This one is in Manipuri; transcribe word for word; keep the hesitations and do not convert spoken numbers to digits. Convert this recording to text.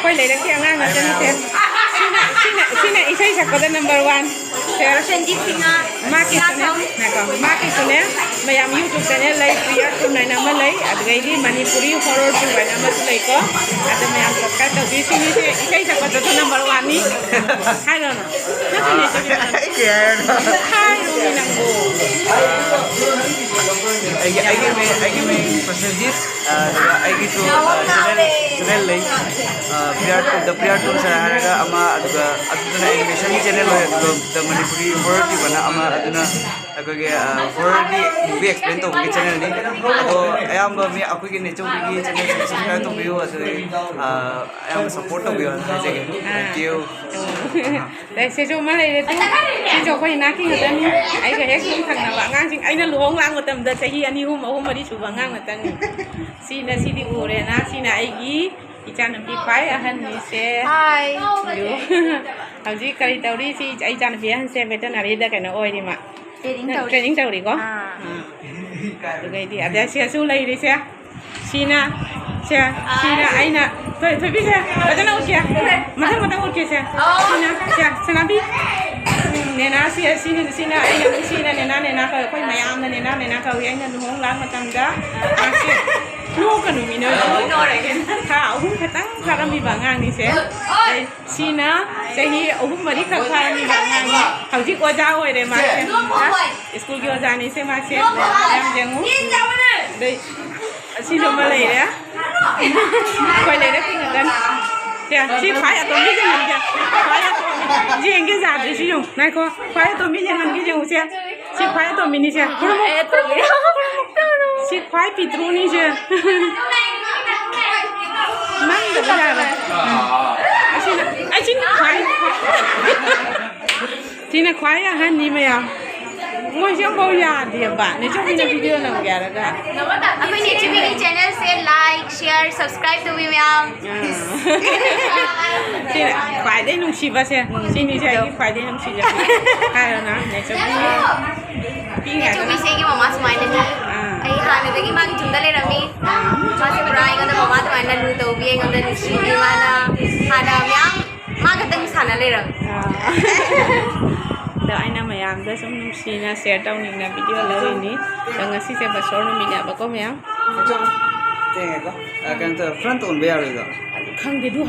ꯑꯩꯈꯣꯏ ꯂꯩꯔꯛꯀꯤ ꯑꯉꯥꯡ ꯉꯥꯛꯇꯅꯤꯁꯦ꯫ ꯁꯤꯅ, ꯁꯤꯅ, ꯁꯤꯅ ꯏꯁꯩ ꯁꯛꯄꯗ number one꯫ ꯁꯦ, ꯁꯟꯖꯤꯠ ꯁꯤꯡꯍ, ꯃꯍꯥꯛꯀꯤꯁꯨꯅꯦ, ꯁꯤꯅꯥꯊꯣꯡ꯫ ꯉꯥꯏꯈꯣ, ꯃꯍꯥꯛꯀꯤꯁꯨꯅꯦ, ꯃꯌꯥꯝ YouTube channel ꯂꯩ, Priya Tune ꯍꯥꯏꯅ ꯑꯃ ꯂꯩ, ꯑꯗꯨꯗꯩꯗꯤ Manipuri Horror Tune ꯍꯥꯏꯅ ꯑꯃꯁꯨ ꯂꯩꯀꯣ꯫ ꯑꯗꯨ ꯃꯌꯥꯝ subscribe ꯇꯧꯕꯤꯌꯨ꯫ ꯁꯤꯒꯤꯁꯦ ꯏꯁꯩ ꯁꯛꯄꯗꯁꯨ number one ꯅꯤ꯫ ꯍꯥꯏꯔꯣꯅ꯫ ꯅꯠꯇ꯭ꯔꯅꯦ, ꯏꯆꯦ ꯕꯤꯃꯥ? ꯑꯩ ꯀꯩ ꯍꯥꯏꯔꯅꯣ? ꯍꯥꯏꯔꯣꯅꯦ ꯅꯪꯕꯨ꯫ ꯑꯩꯒꯤ, ꯑꯩꯒꯤ ꯃꯤꯡ, ꯑꯩꯒꯤ ꯃꯤꯡ ꯄ꯭ꯔꯁꯦꯟꯖꯤꯠ, ꯑꯗꯨꯒ ꯑꯩꯒꯤꯁꯨ, ꯑ, channel, channel ꯂꯩ꯫ ꯑ, Priya Tune, The Priya Tune ꯍꯥꯏꯔꯒ ꯑꯃ, ꯑꯗꯨꯒ ꯑꯗꯨꯗꯨꯅ animation ꯒꯤ channel ꯑꯣꯏ, ꯑꯗꯨꯒ The Manipuri Horror Tube ꯑꯅ ꯑꯃ, ꯑꯗꯨꯅ ꯑꯩꯈꯣꯏꯒꯤ, ꯑ, horror ꯒꯤ movie explain ꯇꯧꯕꯒꯤ channel ꯅꯤ꯫ ꯑꯗꯣ ꯑꯌꯥꯝꯕ ꯃꯤ ꯑꯩꯈꯣꯏꯒꯤ ꯅꯦꯆꯧꯕꯤꯒꯤ channel ꯁꯦ subscribe ꯇꯧꯕꯤꯌꯨ, ꯑꯗꯨꯗꯒꯤ, ꯑ, ꯑꯌꯥꯝꯕ support ꯇꯧꯕꯤꯌꯨ ꯍꯥꯏꯅ ꯍꯥꯏꯖꯒꯦ꯫ Thank you꯫ ꯑꯦ, ꯁꯤꯁꯨ ꯑꯃ ꯂꯩꯔꯦ ꯇꯨ꯫ ꯁꯤꯁꯨ ꯑꯩꯈꯣꯏ ꯏꯅꯥꯛꯀꯤ ꯉꯥꯛꯇꯅꯤ꯫ ꯑꯩꯒ ꯍꯦꯛ ꯌꯨꯝ ꯊꯪꯅꯕ ꯑꯉꯥꯡꯁꯤꯡ, ꯑꯩꯅ ꯂꯨꯍꯣꯡ ꯂꯥꯡ ꯃꯇꯝꯗ ꯆꯍꯤ ꯑꯅꯤ, ꯑꯍꯨꯝ, ꯑꯍꯨꯝ, ꯃꯔꯤ ꯁꯨꯕ ꯑꯉꯥꯡ ꯉꯥꯛꯇꯅꯤ꯫ ꯁꯤꯅ, ꯁꯤꯗꯤ ꯎꯔꯦꯅ, ꯁꯤꯅ ꯑꯩꯒꯤ ꯏꯆꯥꯅꯨꯄꯤ ꯈ꯭ꯋꯥꯏ ꯑꯍꯟꯅꯤꯁꯦ꯫ Hi꯫ ꯍꯧꯖꯤꯛ ꯀꯔꯤ ꯇꯧꯔꯤ? ꯁꯤ ꯑꯩ ꯏꯆꯥꯅꯨꯄꯤ ꯑꯍꯟꯁꯦ veterinary ꯗ ꯀꯩꯅꯣ ꯑꯣꯏꯔꯤ ꯃꯥ꯫ Training ꯇꯧꯔꯤ꯫ Training ꯇꯧꯔꯤꯀꯣ? ꯑꯥ꯫ ꯑꯥ꯫ ꯑꯗꯨꯒꯩꯗꯤ, ꯑꯗ ꯁꯤꯗꯁꯨ ꯂꯩꯔꯤꯁꯦ꯫ ꯁꯤꯅ, ꯁꯦ, ꯁꯤꯅ ꯑꯩꯅ, ꯊꯣꯏ-, ꯊꯣꯏꯕꯤꯁꯦ, ꯐꯖꯅ ꯎꯠꯀꯦ꯫ ꯃꯊꯪ ꯃꯊꯪ ꯎꯠꯀꯦꯁꯦ꯫ ꯁꯤꯅ, ꯁꯦ, ꯁꯅꯥꯕꯤ꯫ ꯅꯦꯅꯥ, ꯁꯤ, ꯁꯤꯅ, ꯁꯤꯅ ꯑꯩꯅ, ꯁꯤꯅ ꯅꯦꯅꯥ, ꯅꯦꯅꯥ ꯀꯧꯏ꯫ ꯑꯩꯈꯣꯏ ꯃꯌꯥꯝꯅ ꯅꯦꯅꯥ, ꯅꯦꯅꯥ ꯀꯧꯏ꯫ ꯑꯩꯅ ꯂꯨꯍꯣꯡ ꯂꯥꯡ ꯃꯇꯝꯗ ꯃꯥꯁꯦ, ꯅꯣꯛꯀꯅꯨ ꯃꯤ ꯅꯣꯏ꯫ ꯊꯥ ꯑꯍꯨꯝ ꯈꯛꯇꯪ ꯐꯥꯔꯝꯃꯤꯕ ꯑꯉꯥꯡꯅꯤꯁꯦ꯫ ꯑꯩ ꯁꯤꯅ ꯆꯍꯤ ꯑꯍꯨꯝ ꯃꯔꯤꯈꯛ ꯐꯥꯔꯝꯃꯤꯕ ꯑꯉꯥꯡꯅꯤ꯫ ꯍꯧꯖꯤꯛ ꯑꯣꯖꯥ ꯑꯣꯏꯔꯦ ꯃꯥꯁꯦ꯫ ꯁ꯭ꯀꯨꯜꯒꯤ ꯑꯣꯖꯥꯅꯤꯁꯦ ꯃꯥꯁꯦ꯫ ꯃꯌꯥꯝ ꯌꯦꯡꯉꯨ꯫ ꯑꯗꯩ ꯑꯁꯤꯁꯨ ꯑꯃ ꯂꯩꯔꯦ꯫ ꯑꯩꯈꯣꯏ ꯂꯩꯔꯦ ꯀꯨꯏꯅꯗꯅ꯫ ꯁꯦ, ꯁꯤ ꯈ꯭ꯋꯥꯏ ꯑꯇꯣꯝꯕꯤ ꯌꯦꯡꯍꯟꯒꯦ꯫ ꯈ꯭ꯋꯥꯏ ꯑꯇꯣꯝꯕꯤ꯫ ꯌꯦꯡꯒꯦ ꯌꯥꯗ꯭ꯔꯤ ꯁꯤ ꯌꯦꯡꯉꯨ꯫ ꯉꯥꯏꯈꯣ꯫ ꯈ꯭ꯋꯥꯏ ꯑꯇꯣꯝꯕꯤ ꯌꯦꯡꯍꯟꯒꯦ ꯌꯦꯡꯉꯨꯁꯦ꯫ ꯁꯤ ꯈ꯭ꯋꯥꯏ ꯑꯇꯣꯝꯕꯤꯅꯤꯁꯦ꯫ ꯁꯤ ꯈ꯭ꯋꯥꯏ ꯄꯤꯛꯇ꯭ꯔꯨꯅꯤꯁꯦ꯫ ꯅꯪꯗꯕ ꯌꯥꯔꯣꯏ꯫ ꯑꯁꯤꯅ, ꯑꯁꯤꯅ ꯈ꯭ꯋꯥꯏ, ꯁꯤꯅ ꯈ꯭ꯋꯥꯏ ꯑꯍꯟꯅꯤ ꯃꯌꯥꯝ꯫ ꯃꯣꯏꯁꯦ ꯑꯃꯐꯥꯎ ꯌꯥꯗꯦꯕ꯫ ꯅꯦꯆꯧꯕꯤꯅ video ꯅꯝꯒꯦ ꯍꯥꯏꯔꯒ꯫ ꯑꯩꯈꯣꯏ ꯅꯦꯆꯧꯕꯤꯒꯤ channel ꯁꯦ like, share, subscribe ꯇꯧꯕꯤꯌꯨ ꯃꯌꯥꯝ꯫ ꯁꯤꯅ ꯈ꯭ꯋꯥꯏꯗꯩ ꯅꯨꯡꯁꯤꯕꯁꯦ꯫ ꯁꯤꯅꯤꯁꯦ ꯑꯩꯒꯤ ꯈ꯭ꯋꯥꯏꯗꯩ ꯅꯨꯡꯁꯤꯖꯕ꯫ ꯍꯥꯏꯔꯣꯅ, ꯅꯦꯆꯧꯕꯤ꯫ ꯄꯤꯛꯏꯉꯩꯗꯅ꯫ ꯅꯦꯆꯧꯕꯤꯁꯦ ꯑꯩꯒꯤ ꯃꯃꯥ ꯁꯨꯃꯥꯏꯅꯅꯤ꯫ ꯑꯥ꯫ ꯍꯥꯟꯅꯗꯒꯤ ꯃꯥꯒꯤ ꯌꯨꯝꯗ ꯂꯩꯔꯝꯃꯤ꯫ ꯃꯥꯁꯦ ꯄꯨꯔꯥ ꯑꯩꯉꯣꯟꯗ ꯃꯃꯥ ꯑꯗꯨꯃꯥꯏꯅ ꯂꯨ ꯇꯧꯕꯤ, ꯑꯩꯉꯣꯟꯗ ꯅꯨꯡꯁꯤꯕꯤ꯫ ꯃꯥꯅ ꯍꯥꯟꯅ ꯃꯌꯥꯝ ꯃꯥ ꯈꯛꯇꯪ ꯁꯥꯟꯅ ꯂꯩꯔꯝꯃꯤ꯫ ꯑꯗꯣ ꯑꯩꯅ ꯃꯌꯥꯝꯗ ꯁꯨꯝ ꯅꯨꯡꯁꯤꯅ ꯁꯤꯌꯔ ꯇꯧꯅꯤꯡꯅ ꯚꯤꯗꯤꯑꯣ ꯂꯧꯔꯤꯅꯤ꯫ ꯑꯗꯣ ꯉꯁꯤꯁꯦ ꯕꯁꯣꯔ ꯅꯨꯃꯤꯠꯅꯦꯕꯀꯣ ꯃꯌꯥꯝ꯫ ꯀꯩꯅꯣ ꯇꯧ, ꯐ꯭ꯔꯟ ꯇꯣꯟꯕ ꯌꯥꯔꯣꯏꯗꯣ꯫ ꯈꯪꯗꯦ ꯑꯗꯨ